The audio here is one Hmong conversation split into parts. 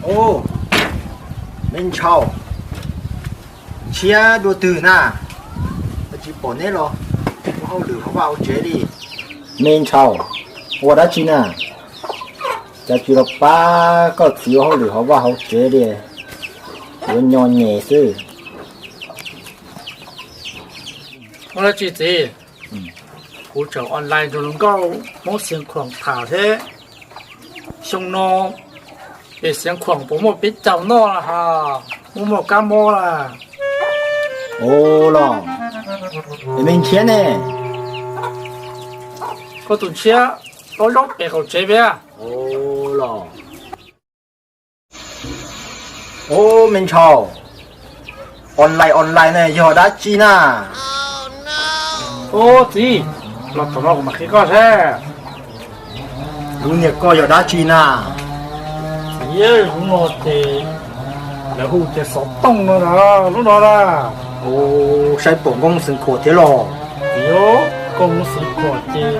Au, me ntxhais, ntshiab dua twg na? Tsis pom neb los ua hauj lwm hauv vaj hauv tsev li. Me ntxhais, ua dab tsi na? Cas tsis los pab koj txiv ua hauj lwm hauv vaj hauv tsev li? Yuav nyo nyem xwb. Ua dab tsi txiv? Kuv tseem online nrog hluas nkauj Hmoob Xeev Khuam tham thiab. Xyoo no pem Xeev Khuam puas muaj peb caug noj ha, muaj muaj kab mob la? Ua los, me ntshiab ne? Koj tus ntshiab, zaub pem qaum tsev peb. Ua los, ua me ntxhais, online online ne yog dab tsi na? Ua txiv, los thaum no kuv mam qhia koj seb. Lub niag koj yog dab tsi na? Txiv, lub no ces lawv hu tias xov tooj no na, lub no na. Ua, saib pom nkauj Xeev Khuam thiab los? Txiv, nkauj Xeev Khuam ces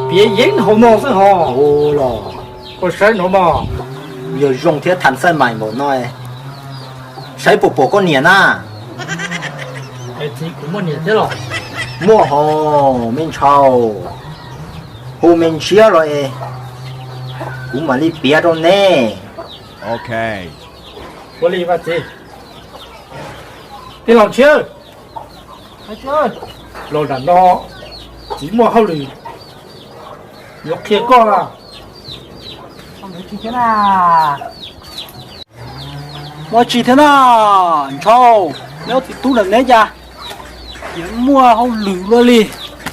piav yeeb hauv no xwb ho. Ua los, koj saib no mas, yog zoo thiab tham xaij mais npaum no. Saib puas pom koj niam na? Txiv, kuv muaj niam thiab los? Muaj hos me ntxhais, hu me ntshiab los es kuv mam li piav rau neb. Ok, ua li mas txiv. Tij laug Ntshiab, los nram no, txiv muaj hauj lwm yuav qhia koj na. Muaj tsis thiab na, Ntshaus, neb ob txiv tub nram neb cas yuav muaj hauj lwm luaj li.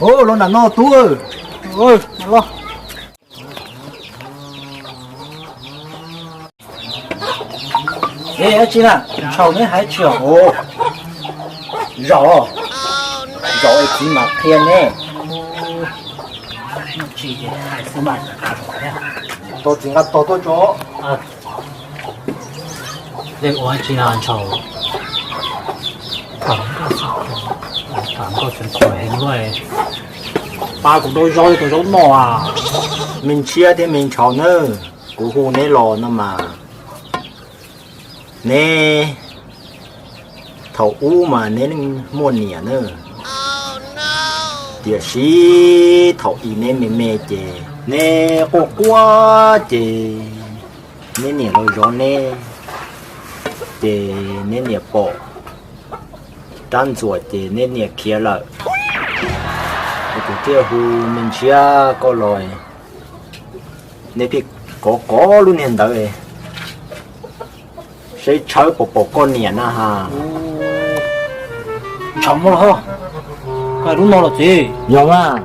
Los nram no tub. Los. Dab tsi na, Ntshaus neb hais tsis os? Zaum, zaum es txiv mam qhia neb. Tsis hais xwb mas. Tau txiv nqa tog tuaj tso. Dej ua tsis na Ntshaus? Tham nkauj xeev khuam heev luaj. Pab kuv rau zaub li tus zaub no a. Me Ntshiab thiab me Ntshaus nawb, kuv hu neb los no mas, neb thaum ub mas neb muaj niam na, tiam sis thaum ub neb me me ces neb quaj quaj ces neb niam los zov neb, ces neb niam pom rab ntxuam ces neb niam khiav lawm. Es kuv thiaj hu me Ntshiab koj los, neb pheej kov kov lub niag ntawd, seb tshawb puas pom koj niam na ha. Ntshaus, muaj los, koj lub no los txiv? Yog mas.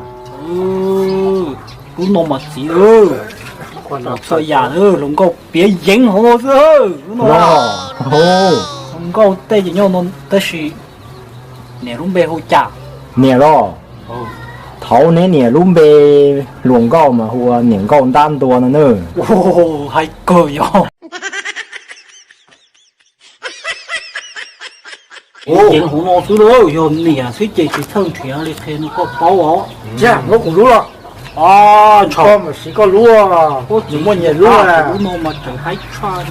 Lub no mas txiv, txhua yam hluas nkauj piav yeeb hauv no xwb lub no. Hluas nkauj tej ces nyob no tab sis niam lub npe hu cas? Niam los? Thaum neb niam lub npe hluas nkauj mas hu ua niam nkauj ntab ntua no na. Hais kawg yog. Yeeb hauv no xwb lauj, yog niam xwb ces tsis txhawj nrhiav li, qhia no koj paub os. Muab kuv lub los. Ntshaus, koj mam siv koj lub, kuv muaj nyias lub. Lub no mas tseem haib tshaj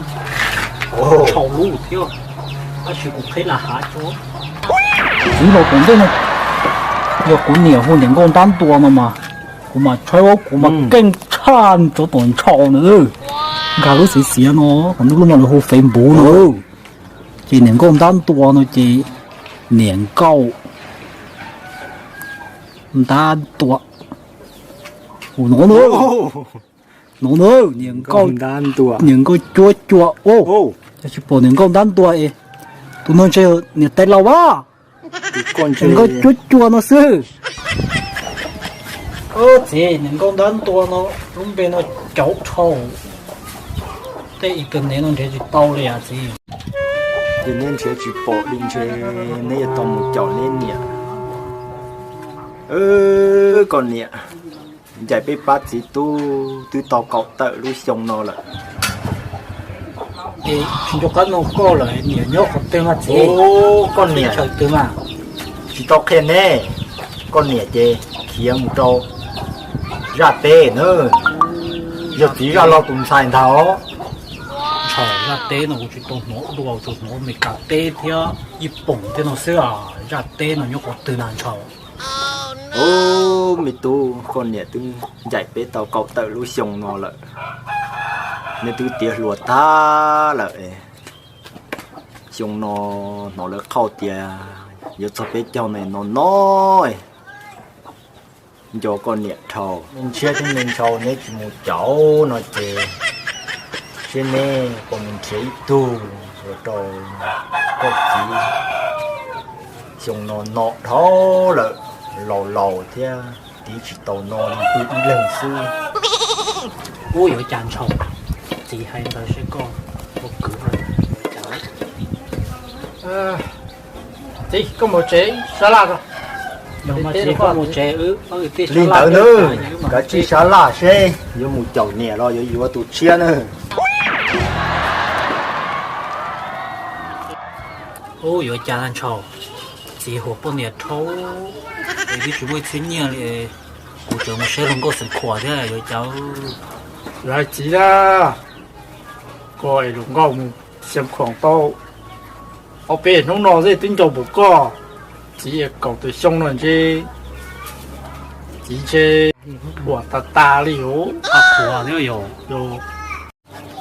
Ntshaus lub thiab, tab sis kuv qheb lam hav tso. Txiv laus tom ntej no, yog kuv niam hu niam nkauj ntab ntua no mas, kuv mas tshaib kuv mas keej tshaj tsov tom Ntshaus na. Nkag lub xiav xiav no, qhov lub no lawv hu Facebook no. Ces niam nkauj ntab ntua no ces niam nkauj ntab ntua. Hu no na, no na, niam nkauj, niam nkauj cuab cua. Yog tsis pom niam nkauj ntab ntua es tus no ntshe niam tais laus a. Niam nkauj cuab cua no xwb. Txiv, niam nkauj ntab ntua no lub npe no cauv dhau. Tej internet no nrhiav tsis tau li as txiv. Ces neb nrhiav tsis pom li ntshe neb yuav tau mus caum neb niam. Koj niam, ncaim peb pab txiv tub twb tau kaum tawm lub xyoo no lawm. Es tsis nco qab nug koj lawm, niam nyob qhov twg mas txiv? Koj niam chaw twg mas? Tsis tau qhia neb, koj niam ces khiav mus rau zaj teb na. Yog txiv zaj laug tus ntxhais ntag os. Ntshaus, zaj teb no kuv tsis tau hnov dua, tsuas hnov Amelikas teb thiab Yij Poom thiab no xwb os. Zaj teb no nyob qhov twg na ntshaus? Ub, me tub, koj niam twb ncaim peb tau kaum tawm lub xyoo no lawm, neb twb tiav hluas tag lawm. Xyoo no hnov lawv qhauj tias yuav txog peb caug no no no, nco koj niam dhau. Me ntshiab thiab me ntshaus, neb tsis mus caum no ces seb neb puas mus nrhiav ib tug los rau koj txiv. Xyoo no nom dhau lawm, laus laus thiab tiv tsis tau no li, pw ib leeg xwb. Ub, yuav cas ntshaus, txiv hais ntawd seb koj puas kwv. Txiv, koj mus tsev sab laj os. Li ntawd nawb, kav tsij sab laj seb yuav mus caum niam los yuav yuav tus tshiab nawb. Ub, yuav cas ntshaus, txiv huam poj niam dhau, es twb tsis muaj ib txhiab nyiaj li, kuv tseem mus saib hluas nkauj Xeev Khuam thiab yuav cas. Lawv txiv na, koj es hluas nkauj mus Xeev Khuam tau ob peb hnub no xwb twb nco npaum koj. Txiv kaum tawm xyoo no ntshe txiv ntshe huam tas tas li os.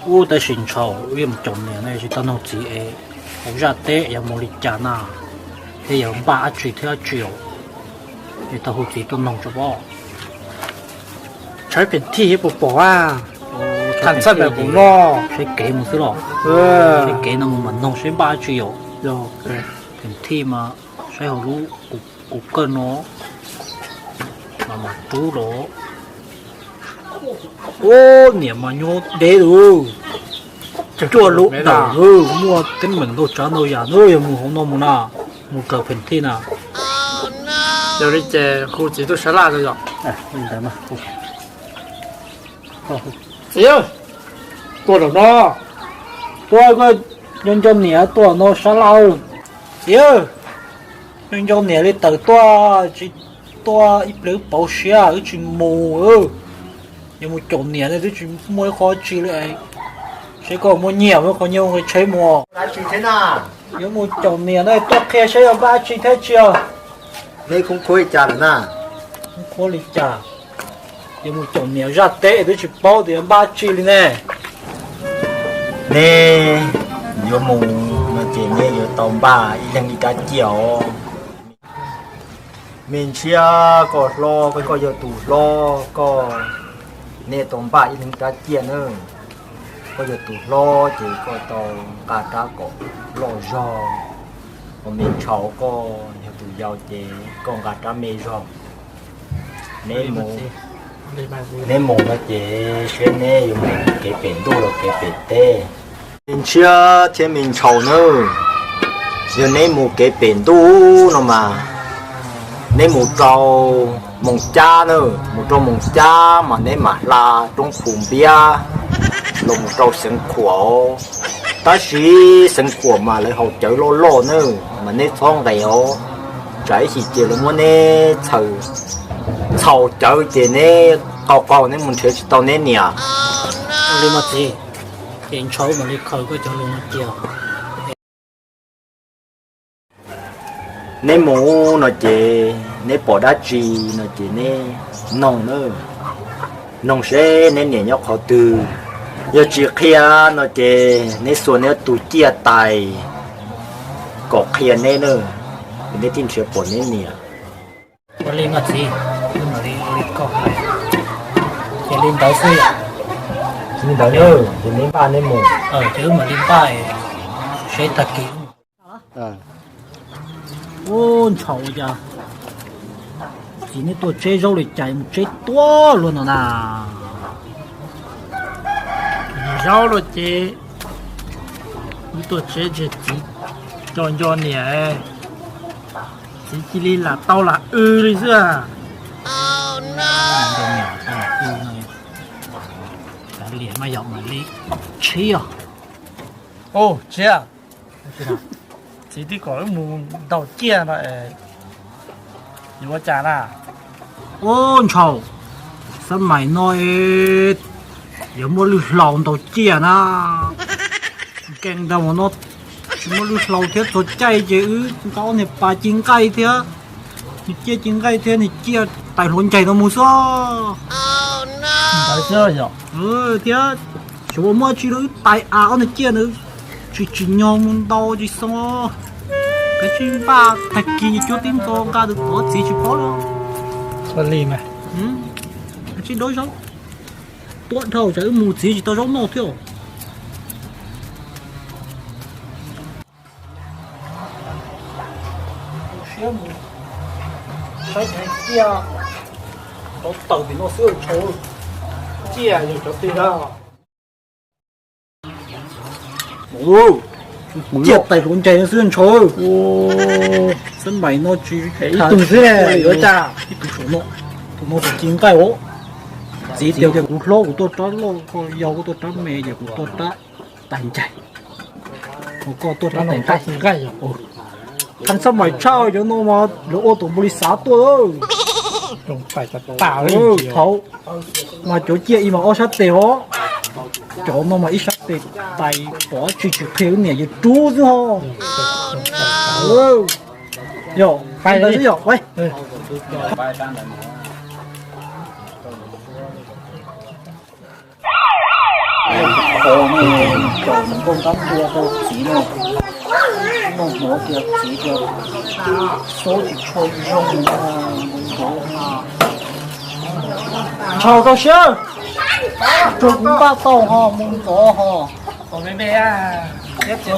Ub, tab sis ntshaus, wb yuav mus caum niam no tsis tau noog txiv es hauv zaj teb yuav mus li cas na, thiab yuav npaj dab tsi thiab dab tsi os, es tau hu txiv tuaj noog tso pob. Tshawb pheem thij thiab puas pom a, tham txhawj pem kuv no. Saib kev mus xwb los, saib kev no mus mam noog saib npaj dab tsi os. Pheem thij mas saib hauv lub kuv kawg no mas mam pub los. Ub, niam mas nyob deb lawm, cuaj lub dawm, muaj teeb meem ntau tsav ntau yam na, yog mus hauv no mus na, mus raws pheem thij na. Yog li ces hu txiv tuaj sab laj os. Txiv, tuaj lawm no. Tuaj, nco nco niam tuaj no sab laj. Txiv, nco nco niam li tawm tuaj, tsis tuaj ib pliag wb pauv siab wb tsis mus. Yuav mus caum niam ne twb tsis muaj ib qho tsi li. Seb koj muaj nyiaj muaj qhov nyiaj qhov tsheb mus. Yuav mus caum niam no tuaj qhia seb yog npaj tsi thiab tsi os. Neb khoob khuab li cas lawm na? Khoob khuab li cas? Yuav mus caum niam zaj teb twb tsis paub tias yuav npaj tsi li ne. Neb yuav mus no ces neb yuav tau npaj ib leeg ib rab ciaj os. Me ntshiab, koj hlob, koj yog tus hlob, koj, neb tau npaj ib leeg rab ciaj na. Koj yog tus hlob ces koj tau nqa rab kom loj zog. Ho me ntshaus, koj yog tus yau ces koj nqa rab me zog. Neb mus, neb mus no ces seb neb yuav mus kev pem ntuj los kev pem teb. Me ntshiab thiab me ntshaus na, yog neb mus kev pem ntuj no mas neb mus rau Moos Cab na, mus rau Moos Cab mas neb mam hla roob Khu Npiab los mus rau Xeev Khuam. Tab sis Xeev Khuam mas lawv haus cawv loj loj na, mas neb txhob nqes os, tsam ib chim ces lawv muab neb txhaum cawv ces neb qaug qaug neb mus nrhiav tsis tau neb niam. Ua li mas txiv, ces ntshaus mam li khaws koj cov lus no cia. Neb mus no ces neb pom dab tsi no ces neb noog na, noog seb neb niam nyob qhov twg. Yog tsis qhia no ces neb xuas neb tus ciaj tais kom qhia neb na, neb thiaj nrhiav pom neb niam. Ua li mas txiv, wb mam li ua li koj hais, ces li ntawd xwb. Li ntawd na, ces neb npaj neb mus. Ces wb mam li npaj, seb tag kis. Ub, ntshaus, ua cas txiv neb tuaj tseb zaub li cas mus tseb tuaj luaj no na? Zaub luaj ces wb tuaj tseb ntshe txiv tso nco niam, txiv cia li lam tau lam w li xwb. Liam mas yog mam li tshiab. Ub, tshiab, txiv twb kom wb mus ntaus ciaj no, yuav ua cas na? Ub, ntshaus, xab maim no es Yuav muaj lwj hlau ntaus ciaj na. Nkees ntag mas no, tsis muaj lwj hlau thiab, txog caij ces wb nqa ob niag pas ci nqaij thiab, niag ciaj ci nqaij thiab niag ciaj tais hluav ncaig no mus xwb. Thiab xyov ua muaj tsi rau wb tais av ob niag ciaj ntawd, tsis tsim nyog mus ntaus tsis xoo. Kav tsij npaj tag kis cuab tib ntxo nqa tus pov txiv tsis paub li. Kav tsij dob zaub, tuab dhau tsam wb mus txiv tsis tau zaub noj thiab. Siab mus saib cov ciaj, cov tawm tim no xwb tshau, ciaj yog cov twg na. Ciaj tais hluav ncaig no xwb ntshaw. Xab mais no tsis ib tug xwb yuav cas. Ib tug saum no, tus no tus ci nqaij os. Txiv tias kuv hlob kuv tuaj rab loj, koj yau koj tuaj rab me ces kuv tuaj rab tais ncaig, koj tuaj rab tais nqaij. Qhov xab mais tshaj cov no mas lawv ua tom npaum li xav tuaj. Thaum mas cov ciaj ib mas ob sab tes os, cov no mas ib sab tes tais pov tsis tsis qhia wb niam yus rub xwb ho. Yog, pais ntawd xwb yog. Qhov no caum nkauj ntab ntua rau txiv no, noj hnov tias txiv tias xob tsis tshua zoo, ntshaw rau siab, rau kuv npaj tau ho mus ntxov ho. Ua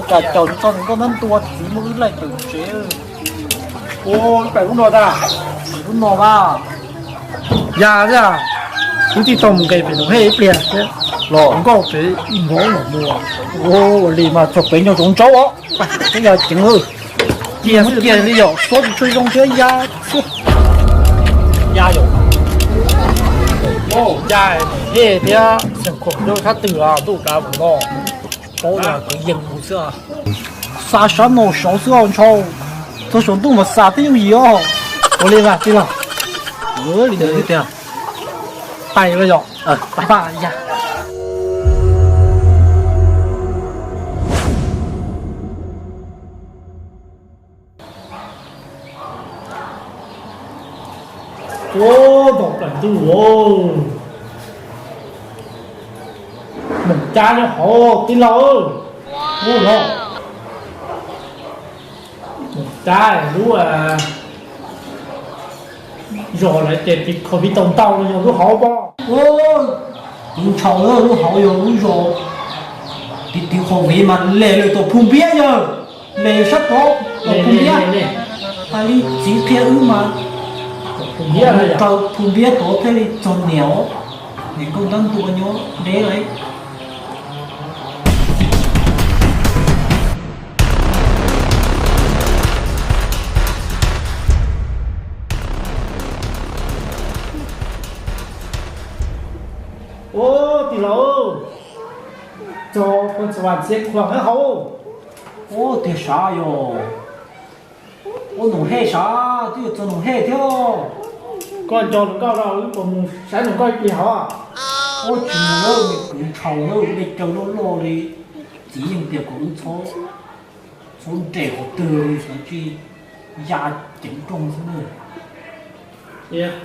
cas caum txog nkauj ntab ntua txiv muab wb laij tawm tsev. Ua pem lub no tas, lub no mas. Yog thiab, wb twb tau mus nqes pem Noom Hej ib pliag thiab los nkauj pem ib hmos los mus. Ua li mas txog pem nyuag tsoov ntsaub os, twb yog ceev lawm. Cia xwb cia li yom, xob tsis tshua zoo thiab ya xwb. Ya yom, ya Noom Hej thiab Xeem Khoom lub sab twg ntuj kav mus no, paub yog kwv yees mus xwb. Xa sab no saud xwb os ntshaw, txog saum ntuj mas xa twb yooj yim os. Ua li mas tij laug, li ntawd tiag, pais los yog, pais ya. Ua, ntaus plaws ntuj os. Moos cab nyob hauv tij laug. Ua los, moos cab lub zos lawv ces tiv kho vis tau ntau los yog lub hauv pob. Ua, kuv ntshaw lub hauv yog lub zos tiv tiv kho vis mas les lawm tom Phu Npiab yawg, les sab tod tom Phu Npiab. Hais li txiv qhia wb mas raws Phu Npiab tod thiaj li txog niam os. Niam nkauj ntab ntua nyob deb lawm. Ua, tij laug, txog poj ntxoog Vam Txiav Khuam hauv. Ua tiag sav yog. Ua Noom Hej sav, twb yuav txog Noom Hej thiab. Koj nco hluas nkauj no wb puas mus saib hluas nkauj ib pliag hov? Ua tsis mus lawm, me kwv ntshaw lawm, dej cawv loj loj li. Txiv yeej tias kom wb txhob nres qhov twg li, xyov tsis ya ceev nrooj xwb na.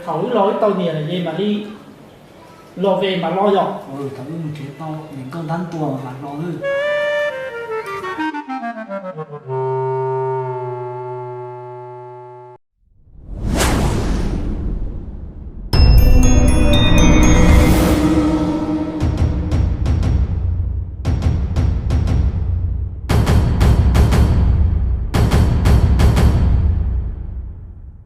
Thaum wb los wb tau niam lawm ces mam li los ve mam los yog. Thaum wb mus tsev tau niam nkauj ntab ntua mam los.